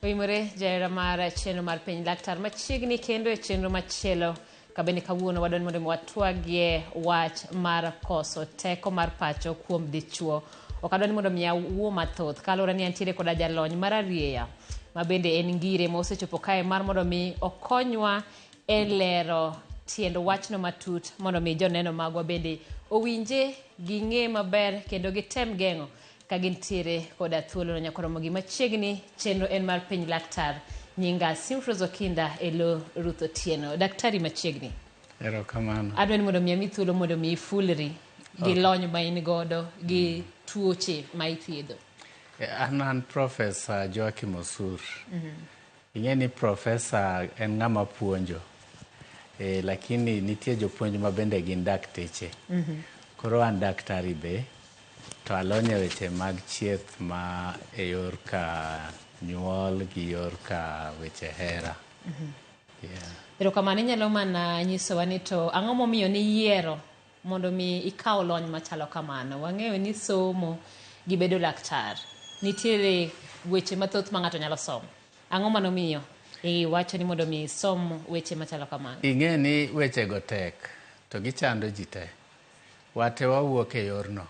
Oimore jahera mar chenro mar Penj Laktar machiegni kendo e chenro machielo kabende kawuono wadwani mondo mi watwagie wach mar koso teko mar pacho kuom dichuo. Ok adwa ni mondo mi awuo mathoth kaluwore ni antiere koda jalony mar arieya ma bende en ngire ma osechopo kae mar mondo mi okonywa e lero tiend wachno matut mondo mi joneno magwa bende owinje ging'e maber kendo gitem geng'o ka gintiere koda thuolono nyaka romogi machiegni. Chenro en mar Penj Laktar. Nyinga Simfrose Okinda e lo Ruth Otieno. Daktari machiegni. Erokamano. Adwa ni mondo mi ami thuolo mondo mi ifulri gi lony ma in godo gi tuoche ma ithiedho. An an Professor Joachim Osur. Ing'e ni professor en ng'ama puonjo. E, lakini nitie jopuonj ma bende gin dakteche. Koro an daktari be to alony e weche mag chieth ma e yor ka nyuol gi yor ka weche hera. Yeah. Erokamano inyalo mana nyisowa ni to ang'o momiyo niyiero mondo mi ikaw lony machalo kamano. Wang'eyo ni somo gi bedo laktar nitiere weche mathoth ma ng'ato nyalo somo. Ang'o manomiyo iwacho ni mondo mi isom weche machalo kamano? Ing'e ni wechego tek to gichando ji te. Wate wawuok e yorno.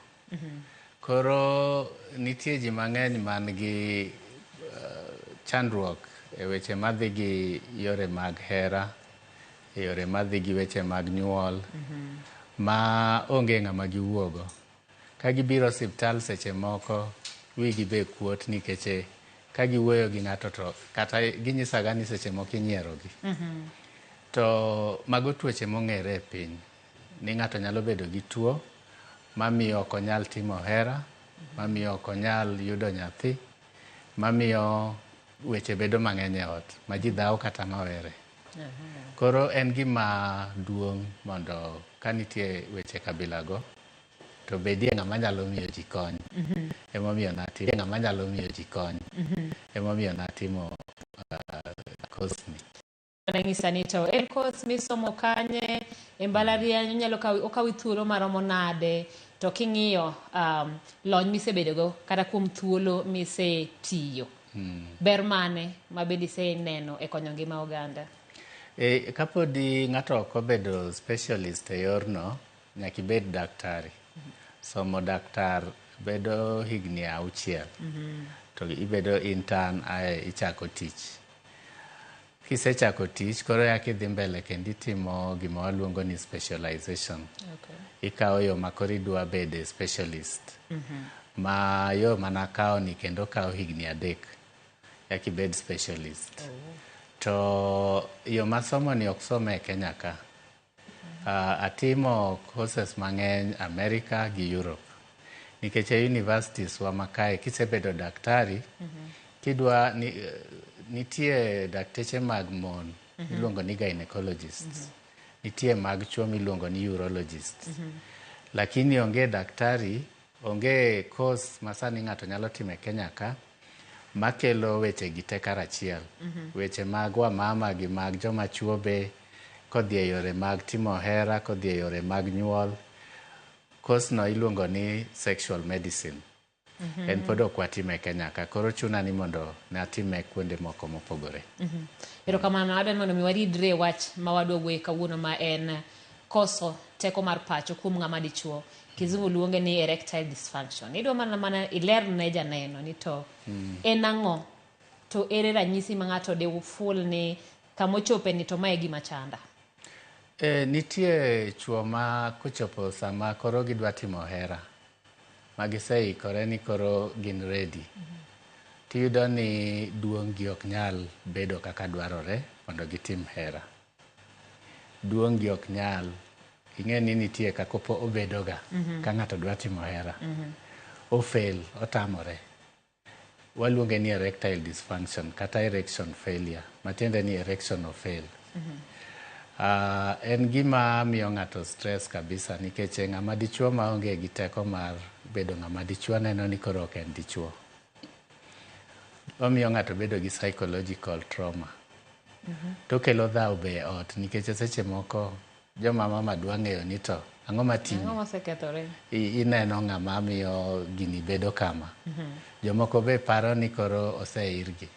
Koro nitie ji mang'eny man gi chandruok e weche madhi gi yore mag hera, e yore madhi gi weche mag nyuol, ma onge ng'ama giwuogo. Ka gibiro osiptal seche moko wigi be kuot nikech ka giwuoyo gi ng'ato to kata ginyisaga ni seche moko inyierogi. To mago tuoche mong'ere e piny. Ni ng'ato nyalo bedo gi tuo mamiyo ok onyal timo hera, mamiyo ok onyal yudo nyathi, mamiyo weche bedo mang'eny e ot ma ji dhawo kata mawere. Koro en gima duong' mondo ka nitie weche kabilago to bedie ng'ama nyalo miyo ji kony. Emomiyo natimo ng'ama nyalo miyo ji kony. Emomiyo natimo course ni. Nyisa ni to en course misomo kanye e mbalariany onyalo kawi okawi thuolo maromo nade to king'iyo lony misebedogo kata kuom thuolo misetiyo ber mane ma bende iseneno e konyo ngima oganda? E, kapodi ng'ato ok obedo specialist e yorno, nyaka ibed daktari. Somo daktar bedo higni auchiel. To ibedo intern ae ichako tich. Kisechako tich, koro eka idhi mbele kendo itimo gima waluongo ni specialization. Ikawo yo ma koro idwa bede specialist. Ma yo manakawo ni kendo kawo higni 3 eka ibed specialist. To yo masomo ni ok some e Kenya ka. Atimo courses mang'eny America gi Europe. Nikech e universities wa ma kae kisebedo daktari, kidwa ni, nitie dakteche mag mon miluongo ni gynecologists. Nitie mag chuo miluongo ni urologists. Lakini onge daktari, onge course ma sani ng'ato nyalo timo e Kenya ka makelo weche gi te karachiel. Weche mag wamama gi mag joma chuo be kodhi e yore mag timo hera, kodhi e yore mag nyuol. Course no iluongo ni sexual medicine. En pod ok watime e Kenya ka, koro chuna ni mondo ne atime kuonde moko mopogore. Erokamano, adwa ni mondo mi waridre e wach ma wadwa wuoye kawuono ma en koso teko mar pacho kuom ng'ama dichuo. Kizungu luonge ni erectile dysfunction. Idwa mana mana ilerne janeno ni to en ang'o to ere ranyisi ma ng'ato diful ni kamochope ni to mae gima chanda. E, nitie chuo ma kochopo sama koro gidwa timo hera ma giseikore ni koro gin ready tiyudo ni duong' gi ok nyal bedo kaka dwarore mondo gitim hera. Duong' gi ok nyal ing'e ni nitie kaka obedoga ka ng'ato dwa timo hera. Ofail, otamore. Waluonge ni erectile dysfunction kata erection failure matiende ni erection ofail. En gima miyo ng'ato stress kabisa nikech ng'ama dichuo maonge gi teko mar bedo ng'ama dichuo neno ni koro ok en dichuo. Omiyo ng'ato bedo gi psychological trauma. To okelo dhaw be e ot nikech seche moko joma mama dwa ng'eyo ni to ang'o matimi? Ang'o mosekethore? Ineno ng'ama miyo gini bedo kama. Jomoko be paro ni koro oseirgi.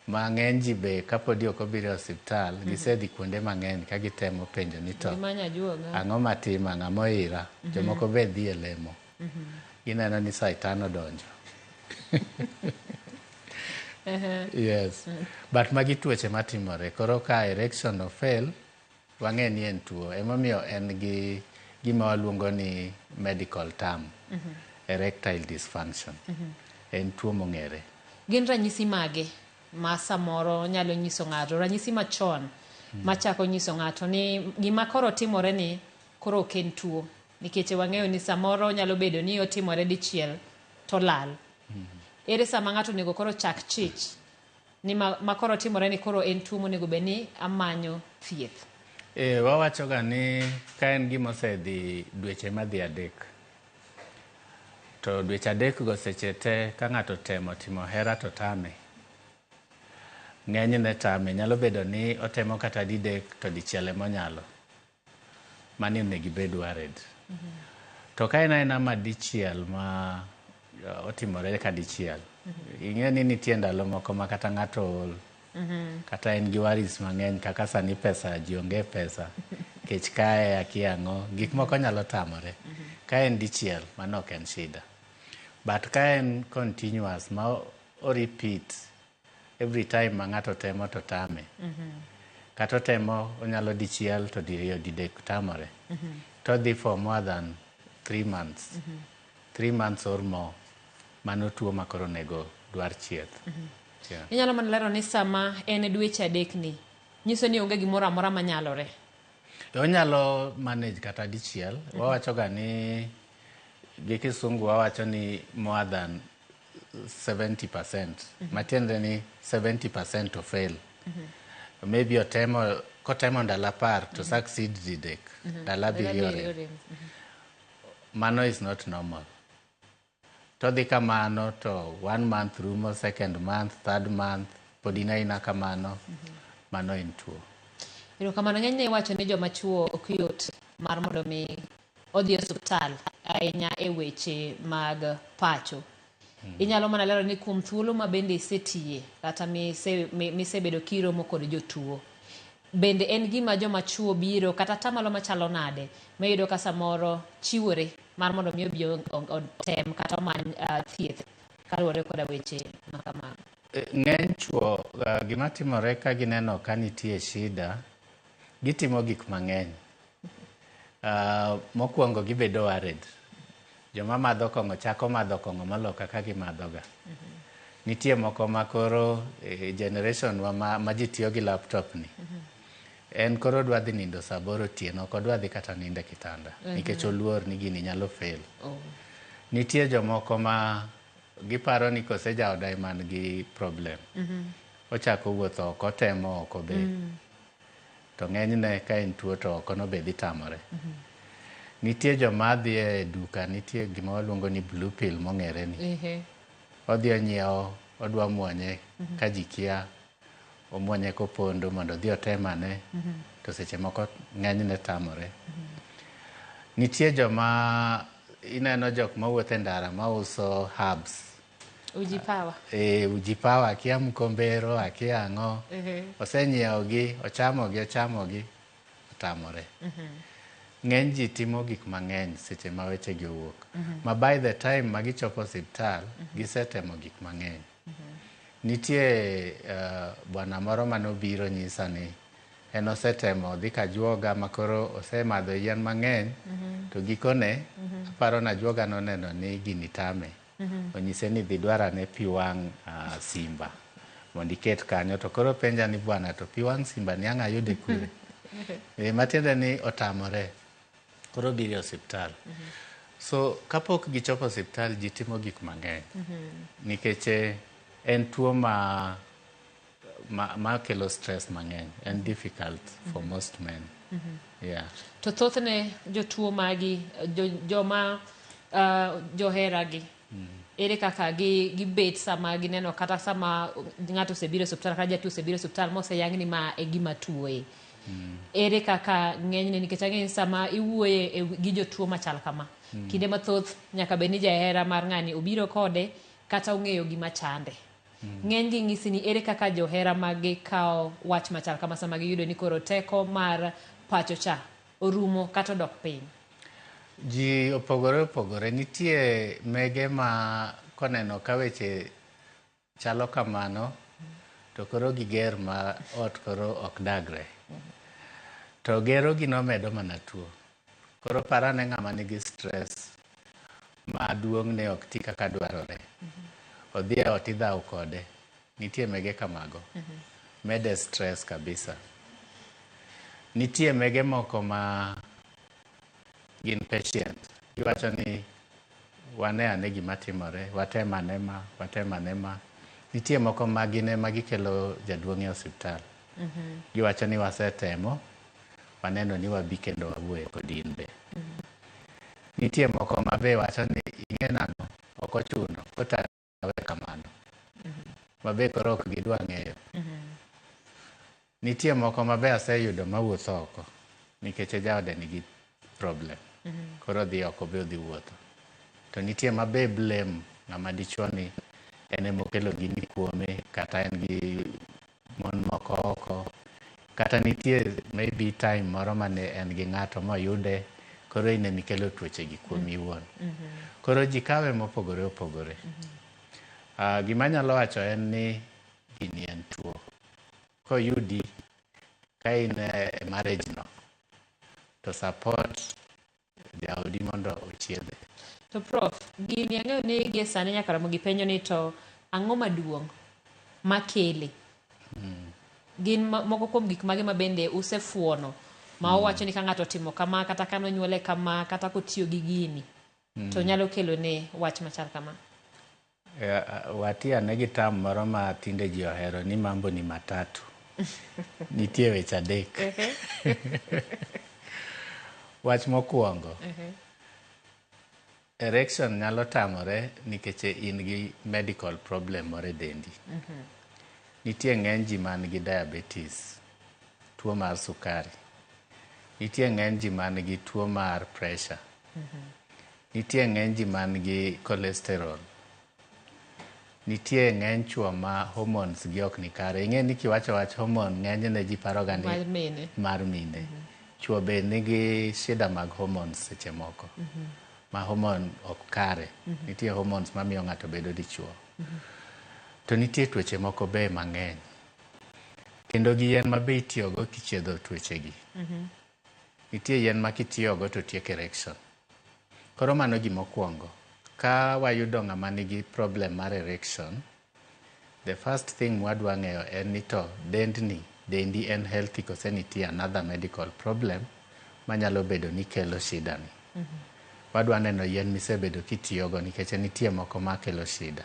Ma ng'eny ji be kapodi ok obiro e osiptal, gisedhi kuonde mang'eny ka gitemo penjo ni to Gimanyo ajuoga. ang'o matima, ng'ama oira. Jomoko be dhi e lemo. Gineno ni saitan odonjo. Yes. But magi tuoche matimore. Koro ka erection ofail, wang'e ni en tuo. Emomiyo en gi gima waluongo ni medical term. Erectile dysfunction. En tuo mong'ere. Gin ranyisi mage ma samoro nyalo nyiso ng'ato, ranyisi machon machako nyiso ng'ato ni gima koro timore ni koro ok en tuo, nikech wang'eyo ni samoro nyalo bedo ni otimore dichiel to lal. Ere sama ng'ato onego koro chak chich ni ma koro timore ni koro en tuo monego bed ni amanyo thieth? Wawachoga ni ka en gima osedhi dweche madhi 3, to dweche 3 go seche te ka ng'ato temo timo hera to tame. Ng'enyne tame, nyalo bedo ni otemo kata didek to dichiel ema onyalo. Mani onego ibed worried. To ka en aena ma dichiel ma otimore ka dichiel, ing'e ni nitie ndalo moko ma kata ng'ato ol, kata en gi worries mang'eny kaka sani pesa, ji onge pesa, kech kae, akia ang'o, gik moko nyalo tamore. Ka en dichiel, mano ok en shida. But ka en continuous, ma o repeat every time ma ng'ato temo to tame. Kata otemo onyalo dichiel to diriyo didek tamore. To odhi for more than 3 months. 3 months or more. Mano tuo ma koro onego dwar chieth. Yeah. Inyalo mana lero ni sama en dweche 3 ni, nyiso ni onge gimoro amora manyalore. Onyalo manage kata dichiel. Wawachoga ni gi kisungu wawacho ni more than 70%. Matiende ni 70% to fail. Maybe otemo, kotemo ndalo 10 to succeed didek. Ndalo 7 orem. Mano is not normal. To dhi kamano to 1 month rumo, second month, third month, pod in aina kamano, mano en tuo. Erokamano. Ng'enyne iwacho ni joma chuo ok yot mar mondo mi odhi e osiptal ahinya e weche mag pacho. Inyalo mana lero ni kuom thuolo ma bende isetiye kata misebedo kiromo kod jotuo, bende en gima joma chuo biro kata tamalo machalo nade miyudo ka samoro chiwore mar mondo mi obi otem kata omany thieth kaluwore koda weche ma kamago? Ng'eny chuo gima timore ka gineno ka nitie shida, gitimo gik mang'eny. Mokwongo gibedo worried. Joma madho kong'o chako madho kong'o moloyo kaka gimadhoga. Nitie moko ma koro generation wa ma ji tiyo gi laptop ni. En koro dwa dhi nindo saa 8 otieno, ok odwa dhi kata nindo e kitanda, nikech oluor ni gini nyalo fail. Nitie jomoko ma giparo ni kose jaoda ema nigi problem. Ochako wuotho oko, otemo oko be. To ng'enyne ka en tuo to oko no be dhi tamore. Nitie joma dhi e duka, nitie gima waluongo ni blue pill mong'ere ni. Odhi onyiewo, odwa muonye ka ji kia, omuonye kopondo mondo odhi otem ane, to seche moko ng'enyne tamore. Nitie joma ineno jok mawuotho e ndara mauso herbs. Uji power. Uji power, akia mkombero, akia ang'o. Osenyiewogi, ochamogi, ochamogi, otamore. Ng'eny ji timo gik mang'eny seche ma wechegi owuok. Ma by the time ma gichopo osiptal, gisetemo gik mang'eny. Nitie bwana moro manobiro nyisa ni en osetemo dhi kajuoga ma koro osemadho yien mang'eny, to gikone aparo ni ajuoga noneno ni gini tame. Onyise ni dhi dwar ane pi wang' simba mondo iket kanyo. To koro penja ni bwana to pi wang' simba ni ang' ayude kure? Matiende ni otamore. Koro biro e osiptal. So kapok gichopo osiptal ji timo gik mang'eny. Nikech en tuo ma kelo stress mang'eny. En difficult for most men. Yeah. To thothne jotuo magi, joma joheragi, ere kaka gibet sama gineno kata sama ng'ato osebiro e osiptal kata jatuo osebiro e osiptal moseyang ni ma e gima tuoye. Ere kaka ng'enyne, nikech ang'eyo ni sama iwuoye gi jotuo machal kama, kinde mathoth nyaka bed ni jahera mar ng'ani obiro kode kata ong'eyo gima chande. Ng'eny gi ng'isi ni ere kaka johera maggi kawo wach machal kama sama giyudo ni koro teko mar pacho cha orumo kata odok piny. Ji opogore opogore. Nitie mege ma koneno ka weche chalo kamano to koro giger ma ot koro ok dagre. To gero gino medo mana tuo. Koro parane ng'ama nigi stress maduong' ne ok ti kaka dwarore. Odhi e ot idhaw kode. Nitie mege kamago. Mede stress kabisa. Nitie mege moko ma gin patient. Giwacho ni wane ane gima timore, watem ane ma, watem ane ma. Nitie moko ma gin ema gikelo jaduong' e osiptal. Giwacho ni wasetemo, waneno ni wabi kendo wawuoye kodi in be. Nitie moko ma be wacho ni ing'e nang'o, ok ochuno, kotami awe kamano. Ma be koro ok gidwa ng'eyo. Nitie moko ma be aseyudo mawuotho oko nikech jaode nigi problem. Koro odhi oko be odhi wuotho. To nitie ma be blame ng'ama dichuo ni en emokelo gini kuome kata en gi mon moko oko kata nitie maybe time moro mane en gi ng'ato moyude koro in emikelo tuoche gi kuomi iwuon. Koro ji kawe mopogore opogore. Gima anyalo wacho en ni gini en tuo. Koyudi ka in e marriage no to support jaodi mondo ochiedhe. To prof, gini ang'eyo ni gie sani nyaka Ramogi penjo ni to ang'o maduong' makele? Gin moko kuom gik mage ma bende usefuono ma uwacho ni ka ng'ato otimo kama kata ka nonyuole kama kata kotiyo gi gini to nyalo kelo ne wach machal kama? Wati ane gi term moro ma tinde ji ohero ni mambo ni matatu. Nitie weche adek. Wach mokwongo, erection nyalo tamore nikech in gi medical problem moro e dendi. Nitie ng'eny ji man gi diabetes, tuo mar sukari. Nitie ng'eny ji man gi tuo mar pressure. Nitie ng'eny ji man gi cholesterol. Nitie ng'eny chuo ma hormones gi ok ni kare. Ing'e ni kiwacho wach hormone ng'enyne ji paro ga ni Mar mine. Mar mine. Chuo be nigi shida mag hormones seche moko. Ma hormone ok kare. Nitie hormones mamiyo ng'ato bedo dichuo. To nitie tuoche moko be mang'eny. Kendo gi yien ma be itiyogo kichiedho tuoche gi. Nitie yien ma kitiyogo to tieko erection. Koro mano gima okwongo. Ka wayudo ng'ama nigi problem mar erection, the first thing mwadwa ng'eyo en ni to dendni, dendi en healthy kose nitie another medical problem manyalo bedo ni kelo shida ni. Wadwa neno yien misebedo kitiyogo nikech nitie moko makelo shida.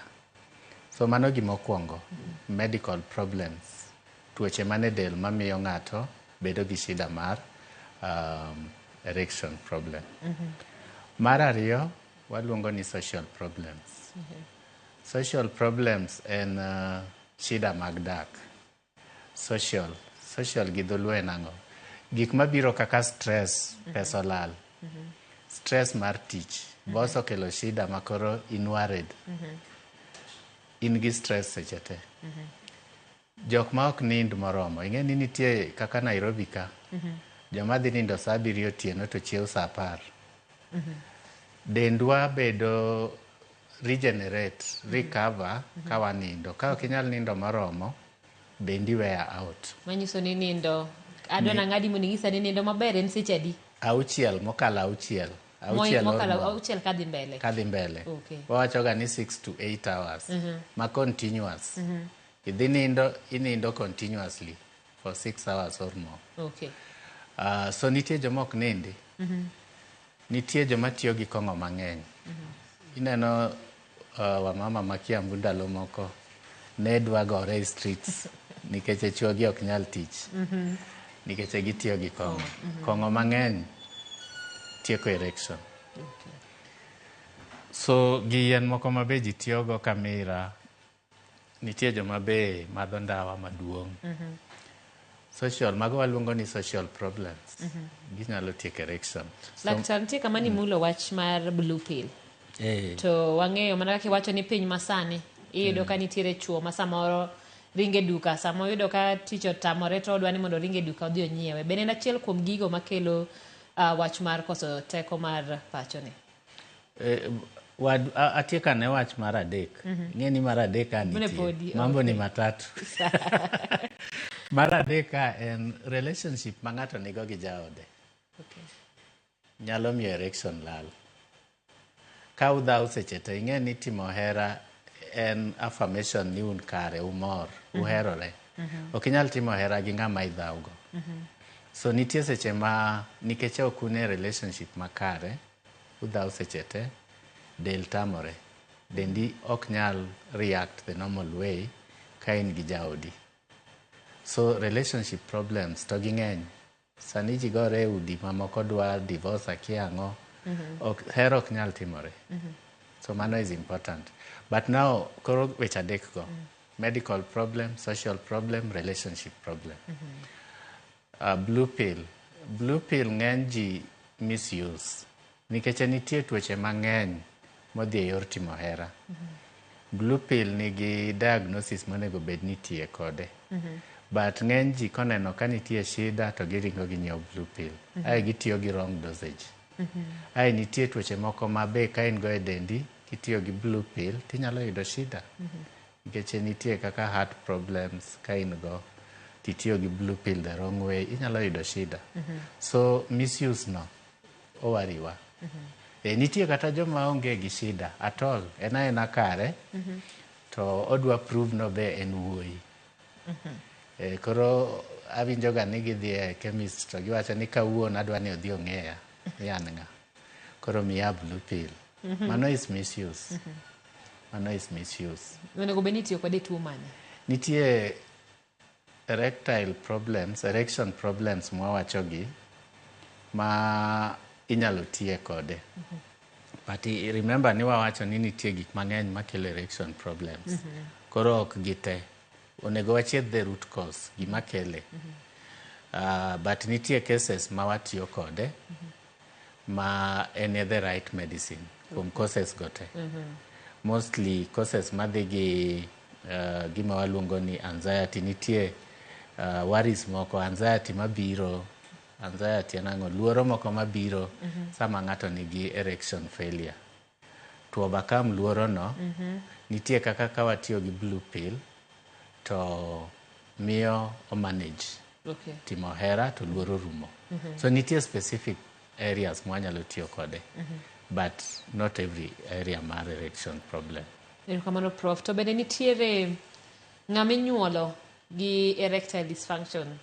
So mano gima okwongo, medical problems, tuoche mane del mamiyo ng'ato bedo gi shida mar erection problem. Mar ariyo, waluongo ni social problems. Social problems en shida mag dak. Social, social gi dholuo en ang'o? Gik mabiro kaka stress, pesa olal. Stress mar tich. Boss okelo shida ma koro in worried. In gi stress seche te. Jok ma ok nind moromo. Ing'e ni nitie kaka Nairobi ka. Joma dhi nindo saa abiriyo otieno to chiew saa 10. Dendwa bedo regenerate, recover ka wanindo. Ka ok inyal nindo moromo, dendi wear out. Manyiso ni nindo, adwa nang'adi mondo inyisa ni nindo maber en seche adi? Auchiel, mokalo auchiel. Auchiel mokalo auchiel kadhi mbele. Kadhi mbele. Wawachoga ni 6 to 8 hours. Ma continuous. Idhi nindo, inindo continuously for 6 hours or more. So nitie joma ok nindi. Nitie joma tiyo gi kong'o mang'eny. Ineno wamama ma Kiambu ndalo moko ne dwa gore e streets nikech chuogi ok nyal tich. Nikech gitiyo gi kong'o. Kong'o mang'eny tieko erection. So gi yien moko ma be ji tiyogo ka mira, nitie joma be madho ndawa maduong'. Social, mago waluongo ni social problems. Ginyalo tieko erection. So, Laktar, nitie kama nimulo wach mar blue pill. To wang'eyo mana kaka iwacho ni piny masani Iyudo ka nitiere chuo ma samoro ringe duka, sama oyudo ka tich otamore to odwa ni mondo oring e duka odhi onyiewe. Bende en achiel kuom gigo makelo wach mar koso teko mar pacho ni? Atieko ane wach mar adek. Ing'e ni mar adek ka Mane nitie. podi, Mambo ni okay. matatu. Mar adek ka en relationship ma ng'ato nigo gi jaode. Nyalo miyo erection lal. Ka udhaw seche te, ing'e ni timo hera en affirmation ni un kare, umor, uherore. Ok inyal timo hera gi ng'ama idhaw go. So nitie seche ma nikech ok un e relationship makare, udhaw seche te, del tamore. Dendi ok nyal react the normal way ka in gi jaodi. So relationship problems to ging'eny. Sani ji gore e udi mamoko dwa divorce akia ang'o. Ok, hera ok nyal timore. So mano is important. But now koro weche adek go. Medical problem, social problem, relationship problem. Blue pill. Blue pill ng'eny ji misuse. Nikech nitie tuoche mang'eny modhi e yor timo hera. Blue pill nigi diagnosis monego bed ni itiye kode. But ng'eny ji koneno ka nitie shida to giringo ginyiewo blue pill. Ae gitiyo gi wrong dosage. Ae nitie tuoche moko ma be ka in go e dendi kitiyo gi blue pill tinyalo yudo shida. Nikech nitie kaka heart problems ka in go titiyo gi blue pill the wrong way inyalo yudo shida. So misuse no owariwa. Nitie kata joma onge gi shida at all. En aena kare to odwa prove no be en wuoyi. Koro awinjo ga ni gidhi e chemist to giwacho ni kawuono adwa ni odhi ong'eya ni an ng'a. Koro miya blue pill. Mano is misuse. Mano is misuse. Onego bed ni itiyo kode e tuo mane? Nitie erectile problems, erection problems mwawacho gi ma inyalo tiye kode. But remember ni wawacho ni nitie gik mang'eny makelo erection problems. Koro ok gite. Onego wachiedh the root cause, gima kele. But nitie cases ma watiyo kode ma en e the right medicine kuom causes go te. Mostly causes madhi gi gima waluongo ni anxiety nitie worries moko anxiety mabiro anxiety en ang'o luoro moko mabiro sama ng'ato nigi erection failure to overcome luoro no nitie kaka ka watiyo gi blue pill to miyo o manage timo hera to luoro rumo so nitie specific areas mwanyalo tiyo kode but not every area mar erection problem. Erokamano Prof. To bende nitiere ng'ama inyuolo gi erectile dysfunction?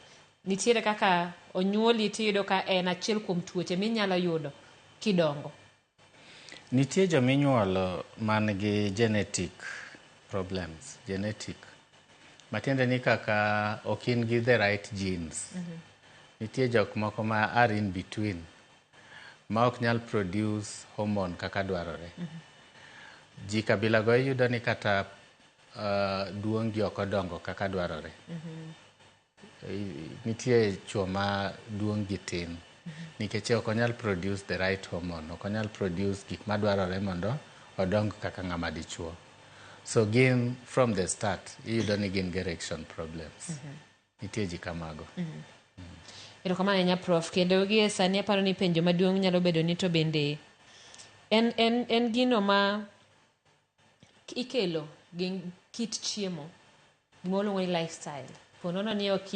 Nitiere kaka onyuoli tiyudo ka en achiel kuom tuoche minyalo yudo kidongo? Nitie jominyuolo man gi genetic problems, genetic. Matiende ni kaka ok in gi the right genes. Nitie jok moko ma are in between ma ok nyal produce hormone kaka dwarore. Ji kabila go iyudo ni kata duong' gi ok odongo kaka dwarore. Nitie chuo ma duong' gi tin nikech ok onyal produce the right hormone, ok onyal produce gik madwarore mondo odong kaka ng'ama dichuo. So gin from the start iyudo ni gin gi erection problems. Nitie ji kamago. Erokamano ahinya Prof. Kendo gie sani aparo ni penjo maduong' nyalo bedo ni to bende en gino ma ikelo gi kit chiemo gima waluongo ni lifestyle. Po nono ni ok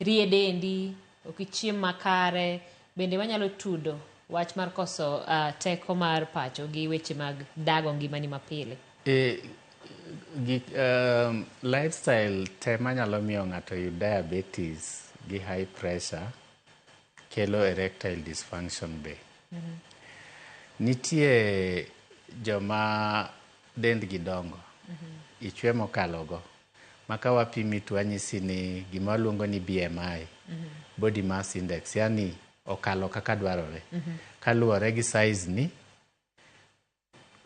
irie dendi, ok ichiem makare, bende wanyalo tudo wach mar koso teko mar pacho gi weche mag dago ngimani mapile. Lifestyle te manyalo miyo ng'ato yud diabetes gi high pressure kelo erectile dysfunction be. Nitie joma dendgi dongo, ichwe mokalo go. Ma ka wapimi to wanyisi ni gima waluongo ni BMI, body mass index, yani okalo kaka dwarore. Kaluwore gi size ni,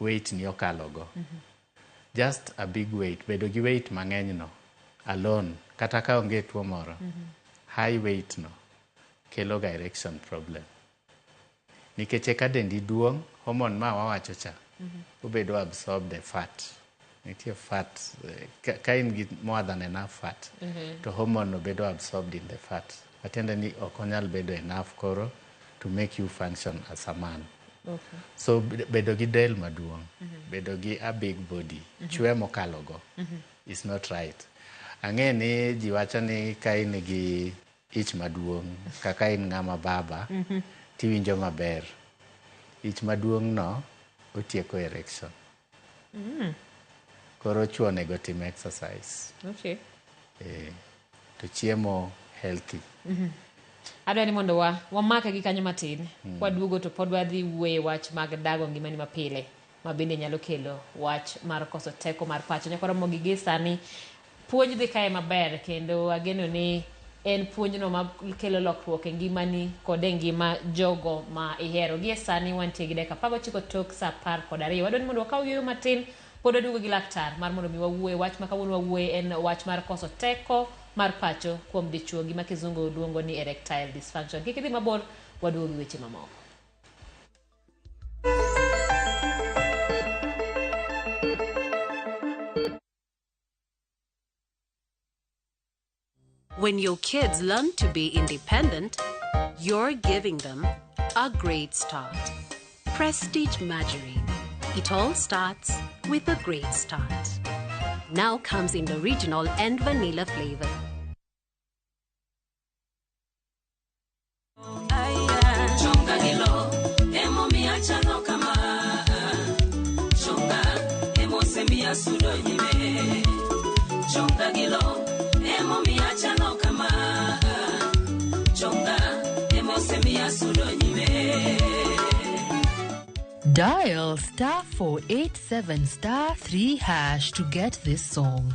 weight ni okalo go. Just a big weight, bedo gi weight mang'eny no alone, kata ka onge tuo moro, high weight no kelo ga erection problem. Nikech eka dendi duong', hormone ma wawacho cha, obedo absorbed e fat Nitie fat, ka in gi more than enough fat, to hormone no bedo absorbed in the fat. Matiende ni ok onyal bedo enough koro to make you function as a man. So bedo gi del maduong', bedo gi a big body, chwe mokalo go is not right. Ang'e ni ji wacho ni ka in gi ich maduong' kaka in ng'ama baba, tiwinjo maber. Ich maduong' no otieko erection. Koro chuo onego tim exercise. To chiemo healthy. Adwa ni mondo wa wamake gi kanyo matin. Kwaduogo to pod wadhi wuoye wach mag dago ngimani mapile ma bende nyalo kelo wach mar koso teko mar pacho. Nyakwa Ramogi gi sani puonj dhi kae maber kendo ageno ni en puonjno ma kelo lokruok e ngimani kod e ngima jogo ma ihero. Gie sani wantie gi dakika 19 tok sa 12. Wadwa ni mondo wakaw yueyo matin pod waduogo gi laktar mar mondo mi wawuoye wach ma kawuono wawuoye en wach mar koso teko mar pacho kuom dichuo gima kizungu luongo ni erectile dysfunction. Kik idhi mabor, waduogo gi weche mamoko. When your kids learn to be independent, you're giving them a great start. Prestige Margarine. It all starts with a great start. Now comes in the original and vanilla flavor. Chonga gilo, emomiyo achano kama. Chonga, emosemiyo asudo nyime. Chonga gilo, emomiyo achano kama. Chonga, emosemiyo asudo nyime. Dial star 487 star 3 hash to get this song.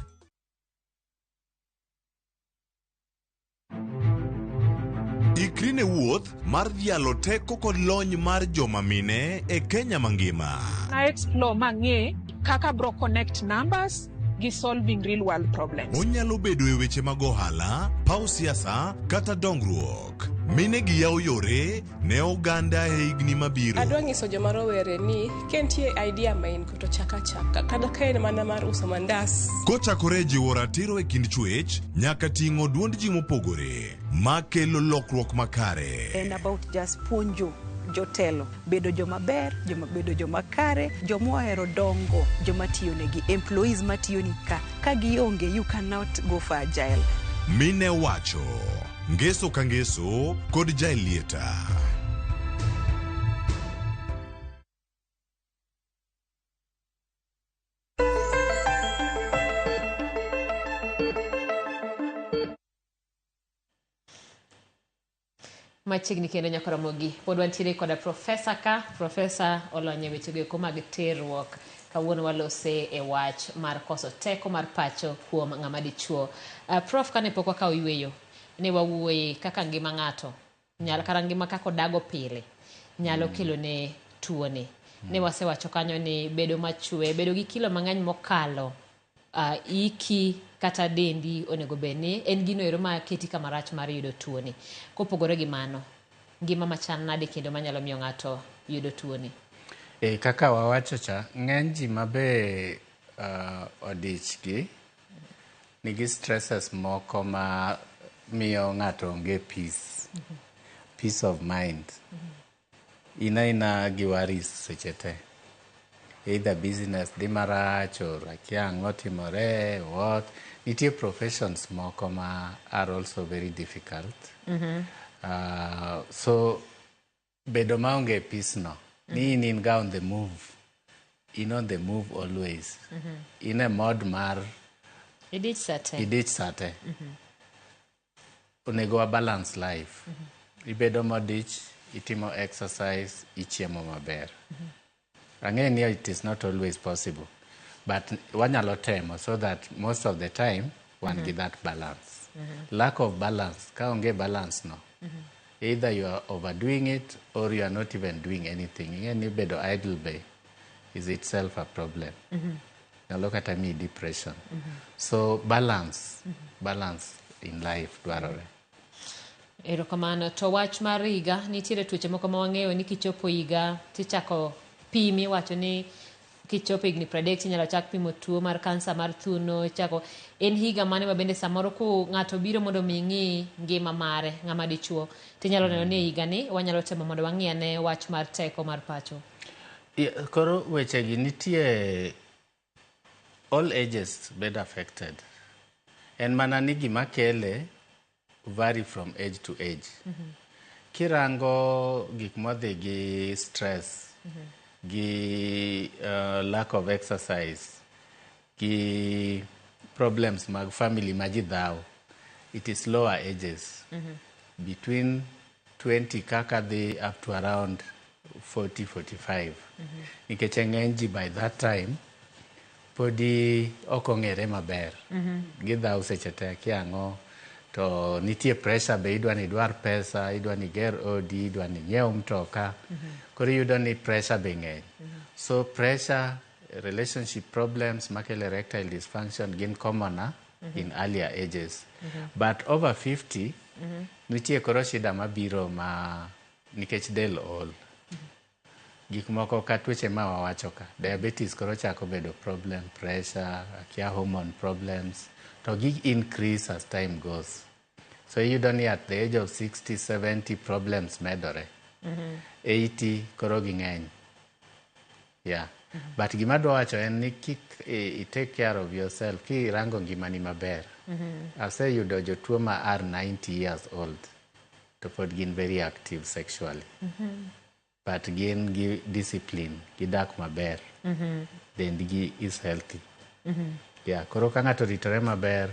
Ikri ne wuoth mar dhialo teko kod lony mar joma mine e Kenya mangima. Na explore mang'e kaka bro connect numbers gi solving real world problems. Onyalo bedo e weche mag ohala, paw siasa kata dongruok. Mine gi yawo yore ne oganda e higni mabiro. Adwa nyiso joma rowere ni ka nitie idea ma in go to chak achaka kata ka en mana mar uso mandas. Kochakore e jiwo ratiro e kind chwech nyaka ting'o duond ji mopogore makelo lokruok makare. En about just puonjo jotelo bedo joma ber, joma bedo joma kare, joma ohero dongo, joma tiyo negi, employees matiyo ni ka. Ka gionge, you cannot go for agile. Mine wacho ngeso ka ngeso kod Jaelieta. Machiegni kendo nyaka Ramogi. Pod wantiere koda profesa ka, profesa olony e wechego eko mag terruok. Kawuono walose e wach mar koso teko mar pacho kuom ng'ama dichuo. Prof, kane pok wakawo yueyo, ne wawuoye kaka ngima ng'ato, nyalo kata ngima kaka odago pile, nyalo kelo ne tuoni. Ne wasewacho kanyo ni bedo machwe, bedo gi kilo mang'eny mokalo iki kata dendi onego bed ni en gino ero ma keti kama rach mar yudo tuoni. Kopogore gi mano, ngima machal nade kendo manyalo miyo ng'ato yudo tuoni? Kaka wawacho cha, ng'eny ji mabe odich gi nigi stresses moko ma miyo ng'ato onge peace, peace of mind. In aina gi worries seche te. Either business dhi marach or akia ang'o timore, what. Nitie professions moko ma are also very difficult. So bedo maonge peace no, ni in ga on the move. In on the move always. In a mode mar Idich sate. Idich sate. Onego wa balance life. Ibedo modich, itimo exercise, ichiemo maber. Ang'e ni it is not always possible, but wanyalo temo so that most of the time wan gi that balance. Lack of balance, ka onge balance no, either you are overdoing it or you are not even doing anything. Ing'e ni bedo idle be is itself a problem. Nyalo kata miyi depression. So balance, balance in life dwarore. Erokamano. To wach mar higa, nitiere tuoche moko ma wang'eyo ni kichopo higa tichako pimi iwacho ni Kichopo higni 30 tinyalo chak pimo tuo mar kansa mar thuno. Chako en higa mane ma bende samoro ku ng'ato biro mondo mi ng'i ngima mare, ng'ama dichuo, tinyalo neno ni e higani wanyalo temo mondo wang'i ane wach mar teko mar pacho. Koro wechegi nitie all ages bed affected. En mana ni gima kele vary from age to age. Kirango gik modhi gi stress, gi lack of exercise, gi problems mag family ma ji dhaw, it is lower ages. Between 20 kaka dhi up to around 40, 45. Nikech ng'eny ji by that time podi ok ong'ere maber. Gidhaw seche te kia ang'o, to nitie pressure be, idwa ni idwar pesa, idwa ni iger odi, idwa ni inyiew mtoka. Koro iyudo ni pressure be ng'eny. So pressure, relationship problems makelo erectile dysfunction gin commoner in earlier ages. But over 50, nitie koro shida mabiro ma nikech del ol. Gik moko ka tuoche ma wawacho ka, diabetes koro chako bedo problem, pressure, akia hormone problems, to gi increase as time goes. So iyudo ni at the age of 60, 70 problems medore. 80 koro ging'eny. Yeah. But gima adwa wacho en ni kik i take care of yourself, kirango ngimani maber. Aseyudo jotuo ma are 90 years old to pod gin very active sexually. But gin gi discipline, gidak maber. Dendgi is healthy. Yeah, koro ka ng'ato oritore maber,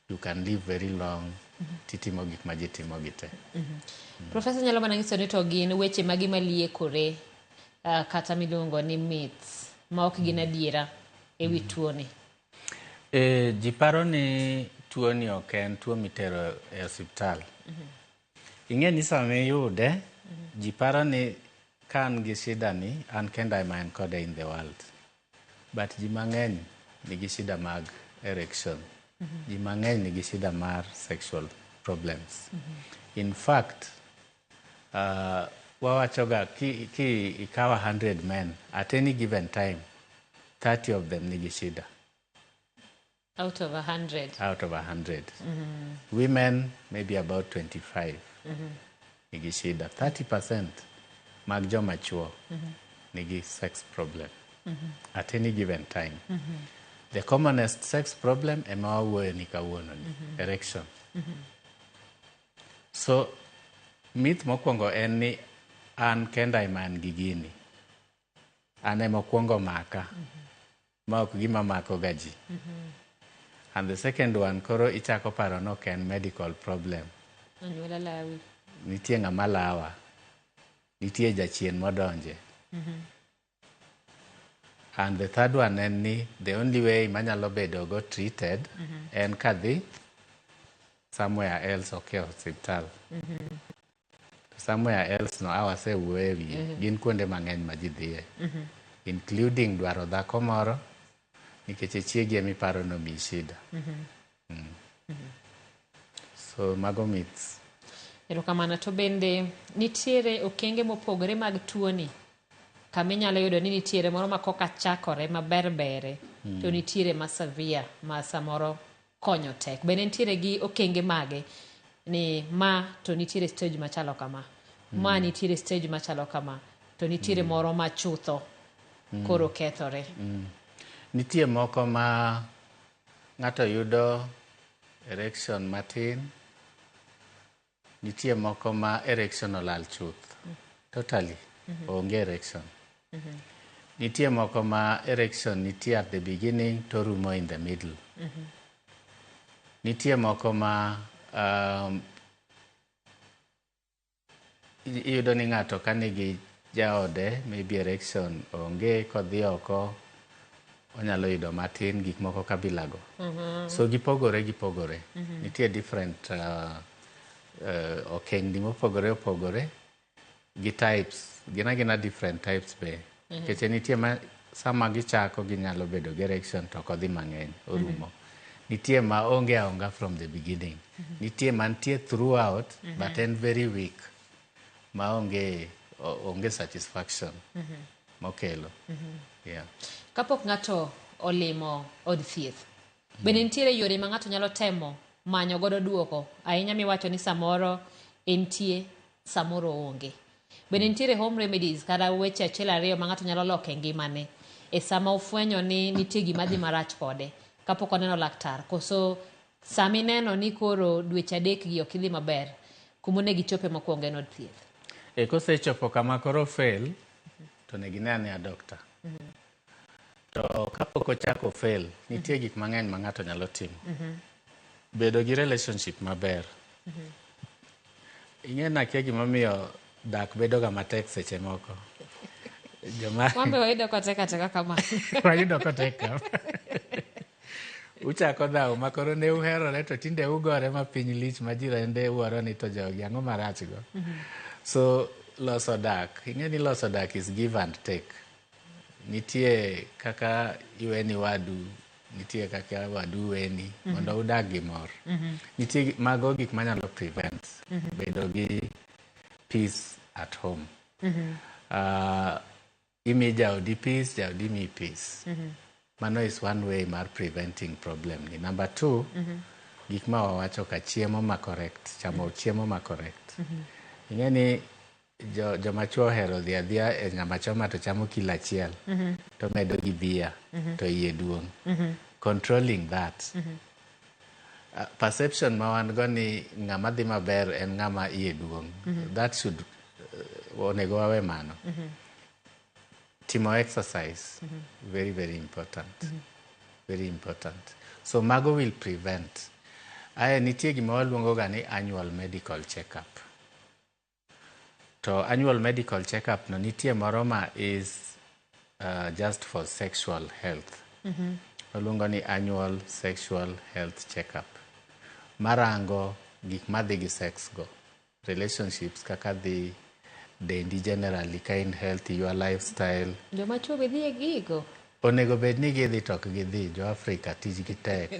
you can live very long, titimo gik ma ji timo gi te. Profesa nyalo mana nyiso ni to gin weche magi maliekore, kata miluongo ni myths ma ok gin adiera e wi tuoni. Ji paro ni tuoni ok en tuo mitero e osiptal. Ing'e ni sama iyude, ji paro ni ka an gi shida ni, an kenda ema en kode in the world. But ji mang'eny nigi shida mag erection. Ji mang'eny nigi shida mar sexual problems. In fact, wawachoga ki ikawo 100 men, at any given time, 30 of them nigi shida. Out of 100. Out of 100. Women, maybe about 25. Nigi shida. 30% mag joma chuo nigi sex problem at any given time. The commonest sex problem ema wawuoyo ni kawuono ni, erection. So, myth mokwongo en ni an kenda ema an gi gini. An ema okwongo maka. Ma ok gima mako ga ji. And the second one, koro ichako paro ni ok en medical problem. Anyuola lawi. Nitie ng'ama lawa. Nitie jachien modonje. And the third one en ni the only way manyalo bedo go treated en kadhi somewhere else, ok e osiptal. Somewhere else no awasewuoye wiye. Gin kuonde mang'eny ma ji dhiye. Including dwaro dhako moro nikech e chiegi emiparo nomiyi shida. So mago myths. Erokamano. To bende nitiere okenge mopogore mag tuoni, kama inyalo yudo ni nitiere moro ma koka chakore maber bere, to nitiere ma severe ma samoro konyo tek. Bende nitiere gi okenge mage ni ma to nitiere stage machalo kama, ma nitiere stage machalo kama, to nitiere moro ma chutho koro kethore? Nitie moko ma ng'ato yudo erection matin, nitie moko ma erection olal chuth. Totally. Onge erection. Nitie moko ma erection nitie at the beginning to rumo in the middle. Nitie moko ma iyudo ni ng'ato ka nigi jaode, maybe erection onge, kodhi oko onyalo yudo matin, gik moko kabilago. So gipogore gipogore. Nitie different okengni mopogore opogore gi types, gin agina different types be. Nikech nitie ma sama gichako ginyalo bedo gi erection to ok odhi mang'eny, orumo. Nitie ma onge aonga from the beginning. Nitie mantie throughout, but en very weak. Ma onge satisfaction mokelo. Yeah. Kapok ng'ato olimo od thieth, bende nitiere yore ma ng'ato nyalo temo manyo godo duoko ahinya miwacho ni samoro entie, samoro oonge. Bende nitiere home remedies kata weche achiel ariyo ma ng'ato nyalo loko e ngimane e sama ofwenyo ni nitie gima dhi marach kode kapok oneno laktar, koso sama ineno ni koro dweche 3 gi ok idhi maber, kuma onego ichope mokwongo en od thieth? E kosechopo kama koro fail, to onego ine anea doctor. To kapok ochako fail, nitie gik mang'eny ma ng'ato nyalo timo. Bedo gi relationship maber. Ing'e nakia gimomiyo dak bedo ga matek seche moko. Joma Wambe wayudo kotek ateka kama. Wayudo kotek kama. Uchako dhawo ma koro ne uherore to tinde ugore ma piny lich ma jirende wuoro ni to jogi ang'o marach go. So loso dak, ing'e ni loso dak is give and take. Nitie kaka iweni wadu, nitie kaka wadu weni mondo udag gi mor. Nitie mago gik manyalo prevent bedo gi peace at home. Imi jaodi peace, jaodi miyi peace. Mano is one way mar preventing problem ni. Number 2, gik ma wawacho ka chiemo ma correct, chamo chiemo ma correct. Ing'e ni joma chuo ohero dhi adhiya e nyama choma to chamo kilo 1 to medo gi bia to iye duong'. Controlling that. Perception ma wan go ni ng'ama dhi maber en ng'ama iye duong'. That should onego wawe mano. Timo exercise, very, very important. Very important. So mago will prevent. Aye, nitie gima waluongo ga ni annual medical checkup. To annual medical checkup no nitie moro ma is just for sexual health. Waluongo ni annual sexual health checkup. Marango gik madhi gi sex go. Relationships kaka dhi, dendi generally, ka in healthy, your lifestyle. Joma chuo be dhi e gigo? Onego bed ni gidhi to ok gidhi. Jo Afrika tijgi tek.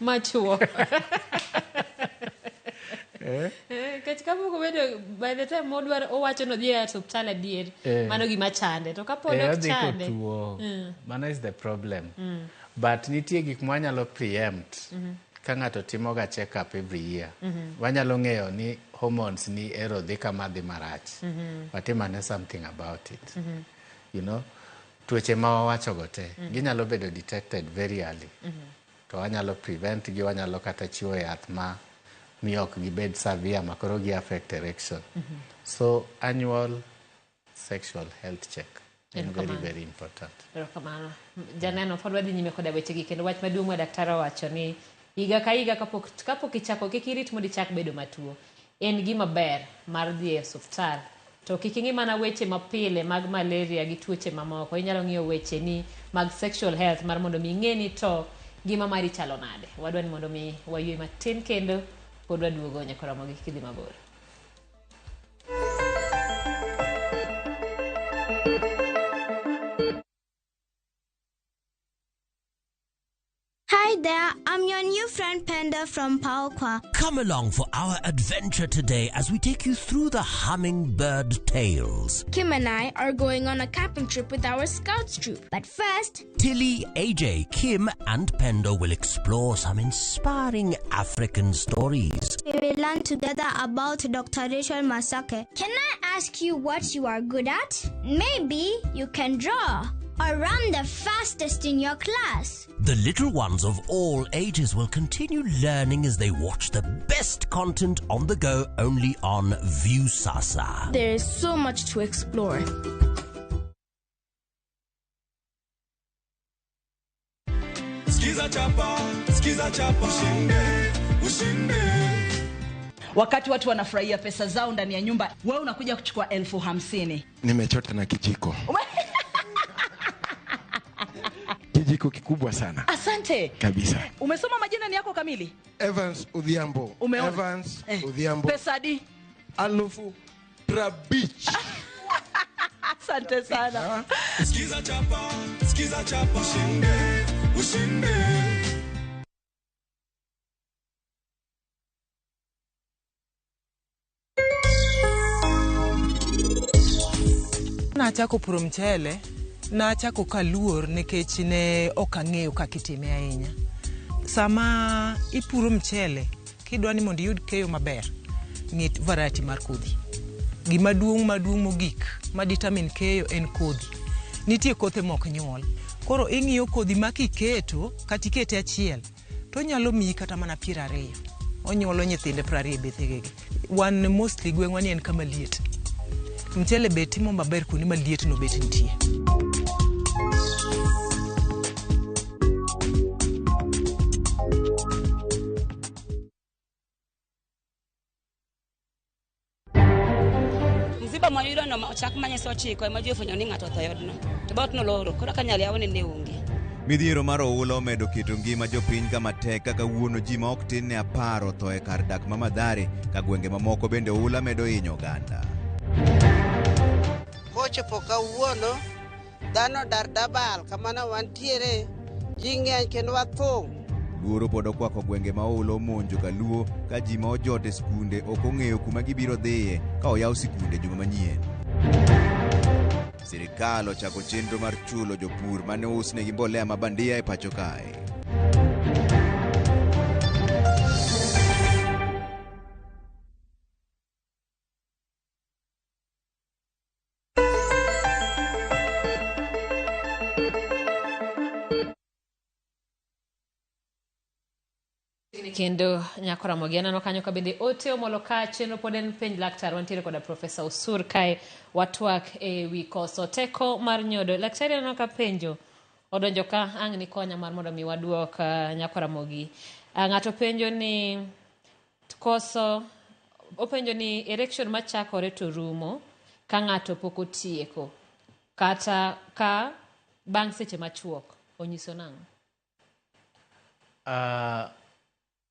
Machuo. Nikech kapok obedo, by the time modwaro owacho ni odhi e osiptal adier, mano gima chande. To kapod ok odhi chande. Kotuo. Mano is the problem. But nitie gik mwanyalo preempt. Ka ng'ato timo ga check up every year. Wanyalo ng'eyo ni hormones ni ero dhi kama dhi marach. Watim ane something about it. You know, tuoche ma wawacho go te, ginyalo bedo detected very early. To wanyalo prevent gi, wanyalo kata chiwo yath ma miyo ok gibed severe ma koro gi affect erection. So annual sexual health check en very, very important. Erokamano. Janeno, pod wadhi nyime koda wechegi kendo wach maduong' ma daktari owacho ni higa ka higa kapok ichako kik irit mondo ichak bedo matuo. En gima ber mar dhi e osiptal. To kik ing'i mana weche mapile mag malaria gi tuoche mamoko. Inyalo ng'iyo weche ni mag sexual health mar mondo mi ing'e ni to ngima mari chalo nade. Wadwa ni mondo mi wayue matin kendo pod waduogo nyaka romo gi kidhi mabor. Hi there, I'm your new friend Penda from Paokwa. Come along for our adventure today as we take you through the hummingbird tales. Kim and I are going on a camping trip with our scouts troop. But first, Tilly, AJ, Kim and Pendo will explore some inspiring African stories. We will learn together about Dr. Rachel Masake. Can I ask you what you are good at? Maybe you can draw or run the fastest in your class. The little ones of all ages will continue learning as they watch the best content on the go only on Viusasa. There is so much to explore. Skiza chapa, skiza chapa, ushinde, ushinde. Wakati watu wanafurahia pesa zao ndani ya nyumba, wewe unakuja kuchukua 50,000. Nimechota na kijiko. Kijiko kikubwa sana. Asante. Kabisa. Umesoma majina ni yako kamili? Evans Odhiambo. Umeona? Evans Odhiambo. Pesa di? 50,000. Asante sana. Skiza chapa, skiza chapa, ushinde, ushinde. Nachako puro mchele Nachako kaluor nikech ne ok ang'eyo kaka itime ahinya. Sama ipuro mchele, kidwa ni mondo iyud keyo maber, ng'i variety mar kodhi. Gima duong' maduong' mogik ma determine keyo en kodhi. Nitie kothe mok nyuol. Koro ing'iyo kodhi ma kiketo kata ikete achiel to onyalo miyi kata mana 20. Onyuolo nyithinde 20 e bethegegi. Wan mostly gweng'wa ni en kama liet. Mchele be timo maber kuonde ma liet no bet nitie. Msiba mwayudo no ochak manye saa 9 ema ji ofwenyo ni ng'ato otho e odno. To dhoot noloro, koro kaka nyal yawne ne onge. Midhiero mar oula omedo keto ngima jopiny kama tek kaka wuono ji ma ok tin ne 10 otho e kar dak ma Mathare ka gwenge mamoko bende oula medo hinyo oganda. Kochopo kawuono, dhano dar dabal kamano wantiere, ji ng'eny kendo wathung'. Luoro pod okwako gwenge ma oula omonjo kaluo ka ji ma ojot e skunde ok ong'eyo kuma gibiro dhiye ka oyaw sikunde juma manyien. Sirikal ochako chenro mar chulo jopur mane ousnegi mbolea ma bandia e pacho kae. Kendo nyako Ramogi aneno kanyo ka bende ote omolo ka chenro pod en penj laktar. Wantiere koda Profesa Osur kae watwak e wi koso teko mar nyodo. Laktari, aneno ka penjo odonjo ka ang' ni konya mar mondo mi waduok nyako Ramogi. Ng'ato penjo ni koso openjo ni erection machakore to rumo ka ng'ato pok otieko kata ka bang' seche machuok onyiso nang'o?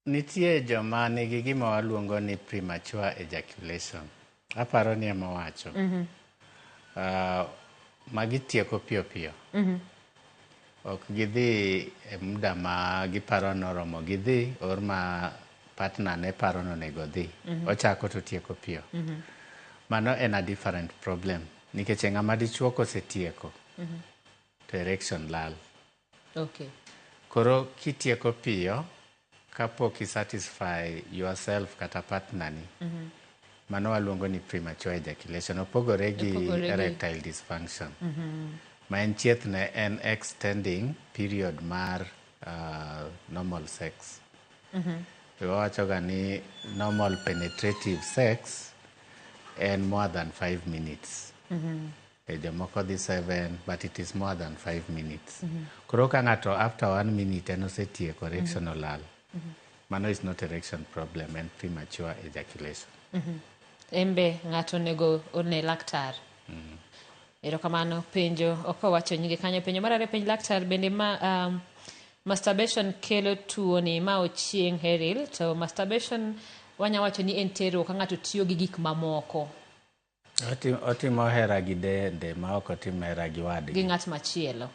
Nitie joma nigi gima waluongo ni premature ejaculation. Aparo ni ema wacho. Magi tieko piyo piyo. Ok gidhi e muda ma giparo noromo gidhi or ma partner ne paro nonego dhi. Ochako to tieko piyo. Mano en a different problem. Nikech ng'ama dichuo kosetieko to erection lal. Koro kitieko piyo kapok i satisfy yourself kata partner ni, mano waluongo ni premature ejaculation. Opogore gi erectile dysfunction. Ma en chieth ne en extending period mar normal sex. Wawacho ga ni normal penetrative sex en more than 5 minutes. E jomoko dhi 7, but it is more than 5 minutes. Koro ka ng'ato after 1 minute en osetieko, erection olal. Mano is not erection problem, en premature ejaculation. Embe ng'ato onego one laktar. Erokamano. Penjo ok owacho nyinge kanyo. Penjo mar ariyo penj laktar bende ma masturbation kelo tuo ni ma Ochieng Heril. To masturbation wanya wacho ni en terruok ka ng'ato tiyo gi gik mamoko. Otimo hera gi dende ma ok otim hera gi wadgi. Gi ng'at machielo.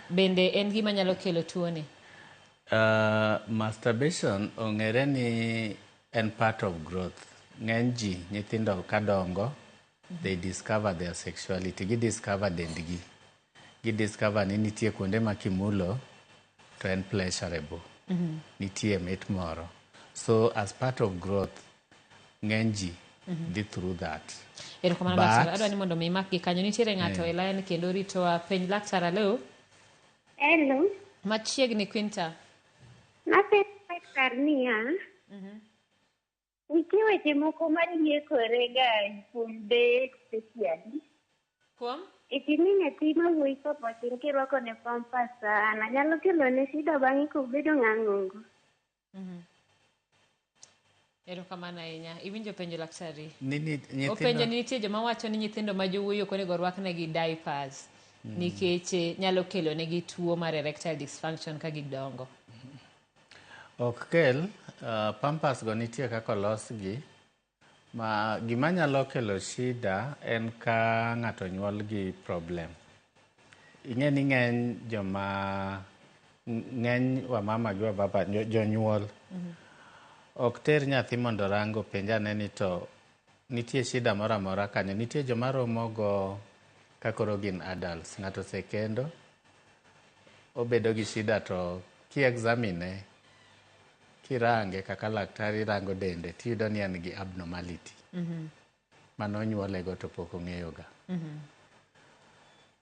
Bende en gima nyalo kelo tuo ni? Masturbation ong'ere ni en part of growth. Ng'eny ji nyithindo kadongo, they discover their sexuality. Gi discover dendgi. Gi discover ni nitie kuonde ma kimulo to en pleasurable. Nitie mit moro. So as part of growth, ng'eny ji dhi through that. Erokamano laktar. Adwa ni mondo mi imak gi kanyo. Nitiere ng'ato e line kendo ritowa. Penj laktar, hello. Hello. Machiegni Quinta. Napenjo laktar niya, nitie weche moko mariekore ga kuom deye especially. Kuom? Iti ni nyathi ma wuoyi kapod tin kirwako ne pampers sana nyalo kelo ne shida bang'e kobedo ng'ang'ongo. Erokamano ahinya. Iwinjo penjo laktari? Openjo ni nitie joma wacho ni nyithindo ma jowuoyi ok onego orwaknegi diapers nikech nyalo kelo negi tuo mar erectile dysfunction ka gidongo. Ok kel. Pampers go nitie kaka olosgi. Ma gima nyalo kelo shida en ka ng'ato nyuol gi problem. Ing'e ni ng'eny joma ng'eny wamama gi wababa jonyuol ok ter nyathi mondo rango penj ane ni to nitie shida moro amora kanyo. Nitie joma romo go Ka koro gin adults, ng'ato osekendo, obedo gi shida to ki examine, kirange kaka laktari rango dende, tiyudo ni en gi abnormality manonyuolego to pok ong'eyoga.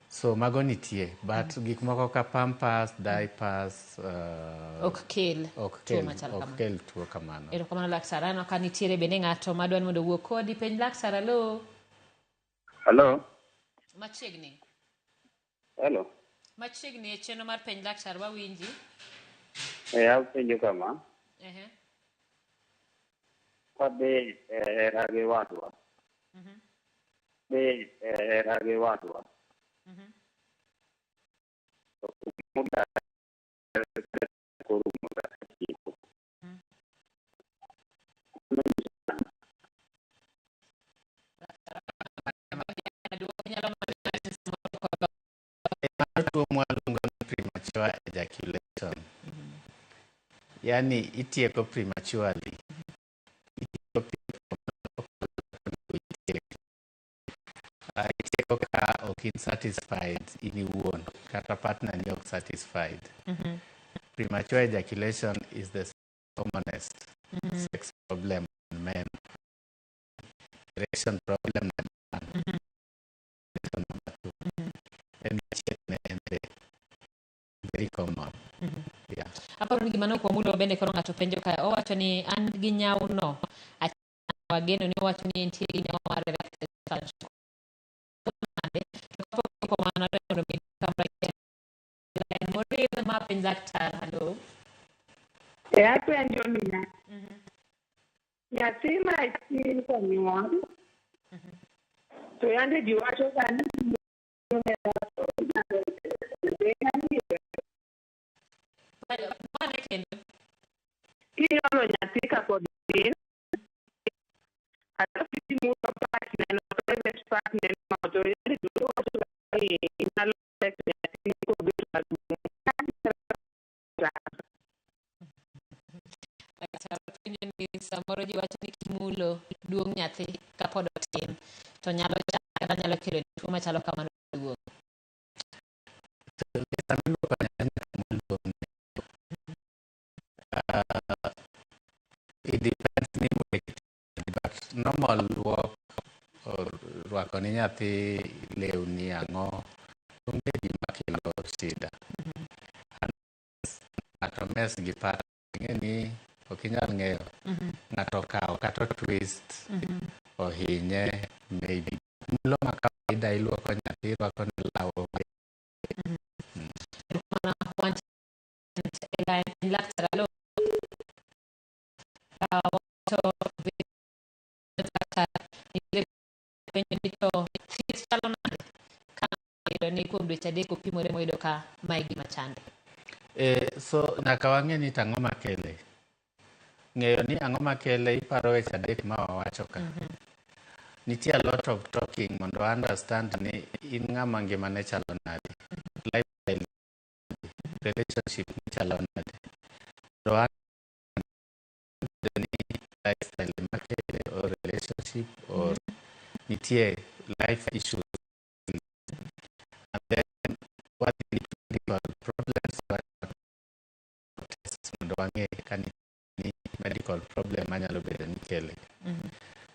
So mago nitie, but gik moko ka pampers, diapers, Ok kel ok tuo kel, machal ok kamano. kel tuo kamano. Erokamano laktar. Aneno ka nitiere bende ng'ato madwa ni mondo owuo kodi. Penj laktar, alo. Hello. Machiegni. Hello. Machiegni e chenro mar penj laktar wawinji. Eh, apenjo kama. Kadhi e hera gi wadwa. Dhi e hera gi wadwa. To muda korumo kata tieko. Mano tuo mwaluongo ni premature ejaculation. Yani itieko prematurely. Itieko piyo itieko ka ok in satisfied in iwuon kata partner ni ok satisfied. Premature ejaculation is the commonest sex problem in men. Erection problem number one. Number two. En achiel ne en be very common. Yeah. Aparo ni gima ne ok wamulo bende koro ng'ato penjo kae owacho ni an gi nyawo no wageno ni owacho ni entie gi nyawo mar erectile dysfunction. Nade? To kapok ochopo mano adwa mondo mi kamoro achiel morir ma penj laktar halo. E apenjo niya, nyathi matin konyuol, to yande ji wacho ga ni Mane kendo? Kinyuolo nyathi kapod tin, alafu imulo part neno private part neno to yande ji wacho ga ni nyalo affect nyathi kobet maduong'. Laktar penjo ni samoro ji wacho ni kimulo duong' nyathi kapod otin to nyalo kata nyalo kelo tuo machalo kamano duong'. Sama iluoko nyathi nyaka mul duong'ne. It depends ni imule but normal luok or rwako ne nyathi lewni ang'o onge gima kelo shida. Ng'ato mess gi partner ing'e ni ok inyal ng'eyo ng'ato okawo kata twist ohinye maybe. Mulo ma kawaida iluoko nyathi irwako ne law onge. Mana wan e line laktar alo. To laktar nitiere penjo ni to thieth chalo nade ka oyudo ni kuom dweche 3 opimore moyudo ka mae gima chande. So nyaka wang'e ni to ang'o makele. Ng'eyo ni ang'o makele iparo weche 3 ma wawacho ka. Nitie a lot of talking mondo understand ni in ng'ama ngimane chalo nade. Lifestyle, relationship ni chalo nade. Mondo ni lifestyle makele or relationship or nitie life issues. And then what the medical problems tests mondo wang'e ka ni medical problem manyalo bedo ni kele.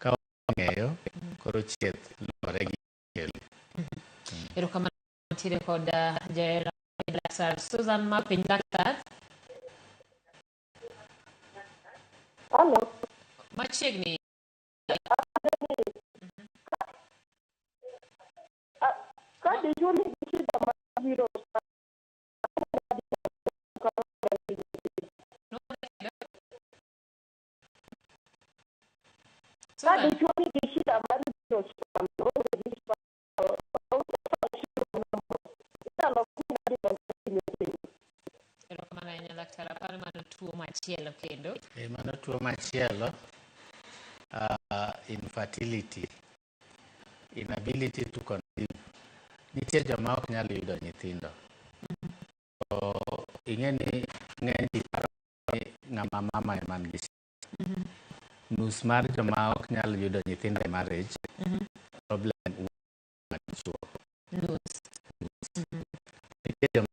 Ka wang'eyo koro chieth luwore gi kele. Erokamano nitiere kod jahera laktar Susan ma piny laktar. Hello. Machiegni. Ka dichuo nigi shida mar biro ka dichuo nigi shida mar biro sperm, onge gi sperm, inyalo Erokamano ahinya laktar. Aparo mano tuo machielo kendo. Mano tuo machielo, infertility, inability to conceive. Nitie joma ok nyal yudo nyithindo. To ing'e ni ng'eny ji paro ni ng'ama mama ema nigi shida. Nus mar joma ok nyal yudo nyithindo e marriage, problem wuok dichuo. Nus. Nitie joma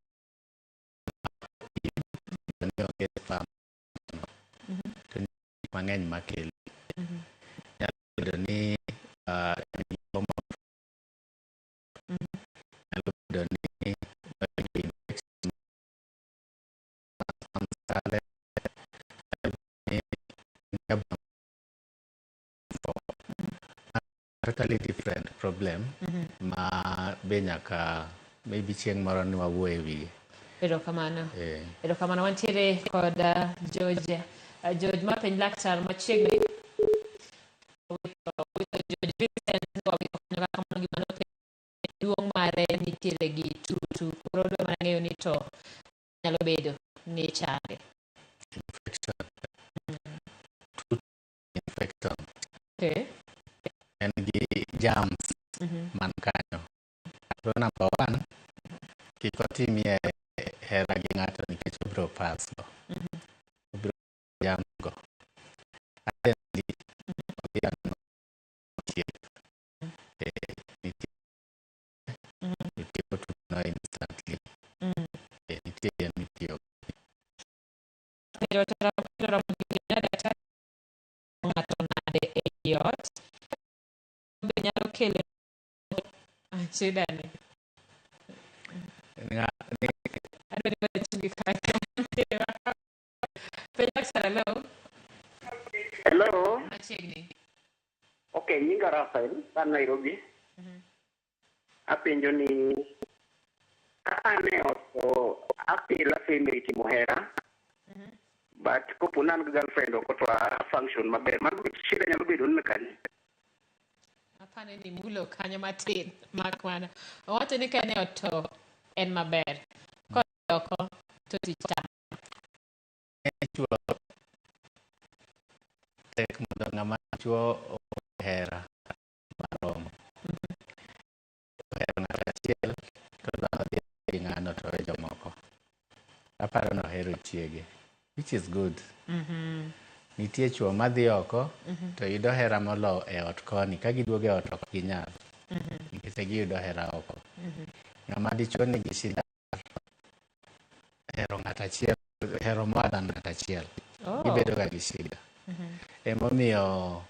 ni onge sperm to nitie gik mang'eny makele. Nyalo bedo ni en gi tuo moro, nyalo bedo ni noyudo infection ma sperm chale, nyalo bedo ni en gi totally different problem ma be nyaka maybe chieng' moro ni wawuo e wiye. Erokamano. Eh. Erokamano wantiere kod George, George mapenj laktar machiegni. Wito George Vincent wawito kanyo kaka kamano gima nopenjo duong' mare nitiere gi tutu. Koro odwa mana ng'eyo ni to nyalo bedo ni chande. Infection. Tutu infection. Okay. En gi germs man kanyo. Koro number one, kik otimie hera gi ng'ato nikech obiro pass go. Obiro germs go. Urgently, odhi ano thieth. Eh, nitie itieko tutuno instantly. Eh, nitie yien mitiyo Penjo daktari ng'ato nade ei ot be nyalo kelo shida ni adwa ni wachungi kanyo. Penj laktar, hello. Hello. Machiegni. Okay, nyinga Rafael, an Nairobi. Apenjo ni ka an e ot to afeel afeel timo hera. But kopo ni an gi girlfriend oko to a function maber. Mano shida nyalo bedo ni kanye? Apani ni mulo kanyo matin mak mana owacho ni ka en e ot to en maber kodhi oko to tich tamo. Chuo tek mondo ng'ama chuo ohera marom. Ohero ng'ato achiel to odwa dhi gi ng'ano to owe jomoko. Aparo ni ohero chiege, which is good. Nitie chuo madhi oko to yudo hera molo e ot koni ka giduogo e ot ok ginyal nikech giyudo hera oko. Ng'ama dichuo nigi shida hero ng'ato achiel, hero more than ng'ato achiel. Oh. Gibedo ga gi shida. Emomiyo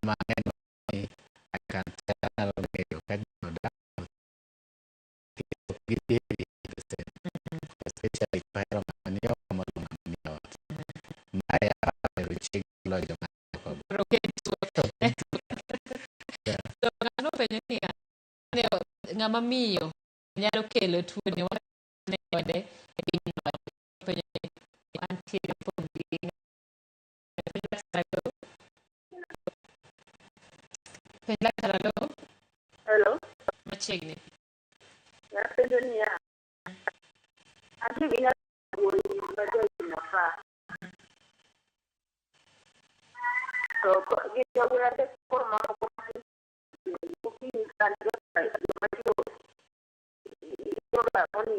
mang'eny ni I can tell anyalo ng'eyo ka joda ok gibehave the same. Especially kohero ng'ama ni oko molo ng'ama ni e ot. Mae ahero chiege moloyo joma ni oko go. Koro ok en tuo. To ng'ano openjo niya, ne ng'ama miyo nyalo kelo tuoni wane kode e piny openjo ni antiere pod gi penj laktar hello. Penj laktar hello. Hello. Machiegni. Napenjo niya, antie gi nyathi wuoyi ma jahigni 10. To gin yawuoyi adek koro mamoko okinyi ka joma chwo yoga moni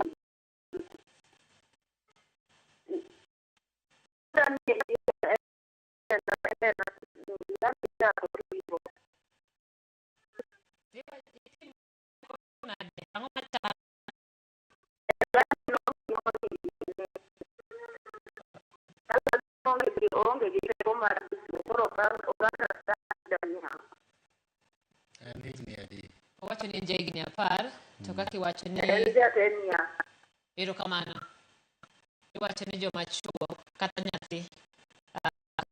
Nade? Ang'o machalo? Oonge gi teko mar koro ok understand niya. En higni adi? Owacho ni en jahigni 10 to kaka iwacho ni En ja 10 years. Erokamano. Iwacho ni joma chuo kata nyathi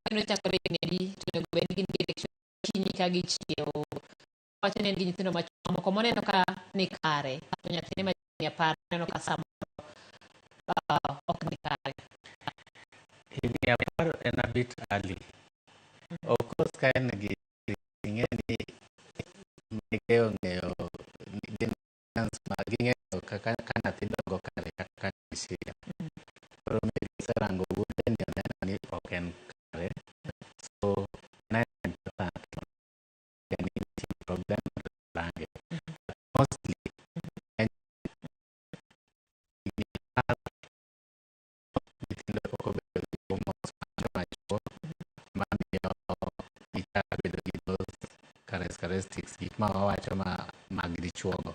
kendo chakore higni adi to onego bed ni gin gi erection okinyi ka gichiewo. Owacho ni en gi nyithindo machuo moko moneno ka ni kare to nyathine ma jahigni 10 oneno ka samoro ok ni kare. Higni 10 en a bit early. Of course ka en gi ing'e ni mege ong'eyo gin ma ging'eyo kaka ka nyathi dongo kare kata ka nigi shida. Koro maybe oserango wuode ni oneno ni ok en kare. So ne important ni nitie problem mondo orange. Mostly higni 10 nyithindo pok obedo gi hormones mag joma chuo mamiyo gichako bedo gi those characteristics gik ma wawacho ma mag dichuo go.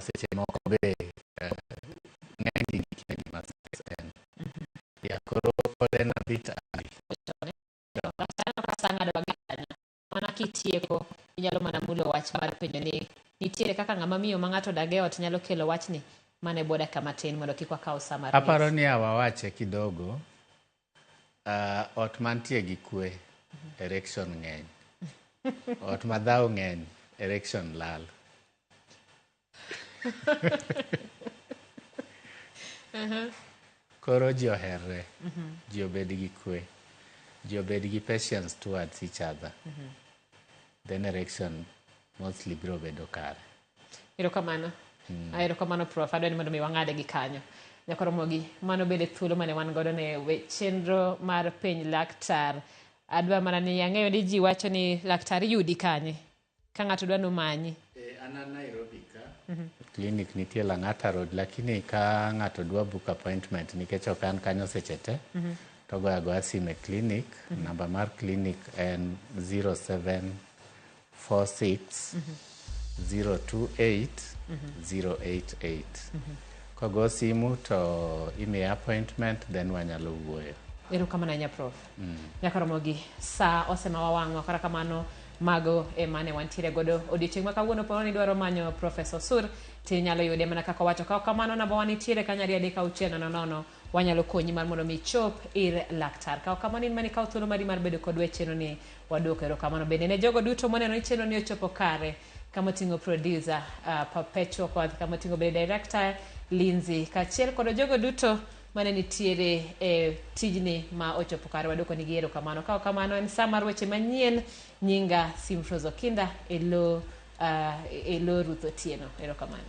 seche moko be ng'eny gi gikia gima sex en. Yeah, koro pod en a bit early. Sa ng'ado wagi kanyo. Mana kitieko, inyalo mana mulo wach mar penjo ni nitiere kaka ng'ama miyo ma ng'ato odag e ot nyalo kelo wachni mana e bwo dakika matin mondo kik wakaw sa mar Aparo ni awawache kidogo. Ot mantie gi kwe, erection ng'eny. Ot ma dhaw ng'eny, erection lal. Koro ji oherre, ji obed gi kwe, ji obed gi patience towards each other. Then erection mostly biro bedo kare. Erokamano. Erokamano Prof. Adwa ni mondo mi wang'ade gi kanyo. Nyakoromogi, mano bende thuolo mane wan godo ne we chenro mar penj laktar. Adwa mana ni ang'eyo ni ji wacho ni laktar yudi kanye ka ng'ato dwa nomanyi. An an Nairobi ka. Clinic nitie Lang'ata Road, lakini ka ng'ato dwa book appointment nikech ok an kanyo seche te, to goyo agoya simu e clinic. Namba mar clinic en 0746 028 088. Kogo simu to imiye appointment, then wanyalo wuoyo. Erokamano ahinya Prof. Nyakoromogi, sa osemawa wang'wa kata kamano mago ema ne wantiere godo odiochieng' ma kawuono. Po ni idwaro manyo Professor Osur tinyalo yude mana kaka owacho. Ka ok kamano namba wa nitiere kanyo 2 3 6 0 0 wanyalo konyi mar mondo mi ichop ir laktar. Ka ok kamano in mane ikawo thuolo mari mar bedo kodwa e chenro ni waduoko erokamano bende ne jogo duto moneno ni chenro ni ochopo kare kamoting'o producer Perpetual Okoth, kamoting'o bende director Lindsay kaachiel kod jogo duto mane nitiere e tijni ma ochopo kare waduoko nigi erokamano. Ka ok kamano en sa mar weche manyien nyinga Simfrozo Okinda e lo Ruth Otieno. Erokamano.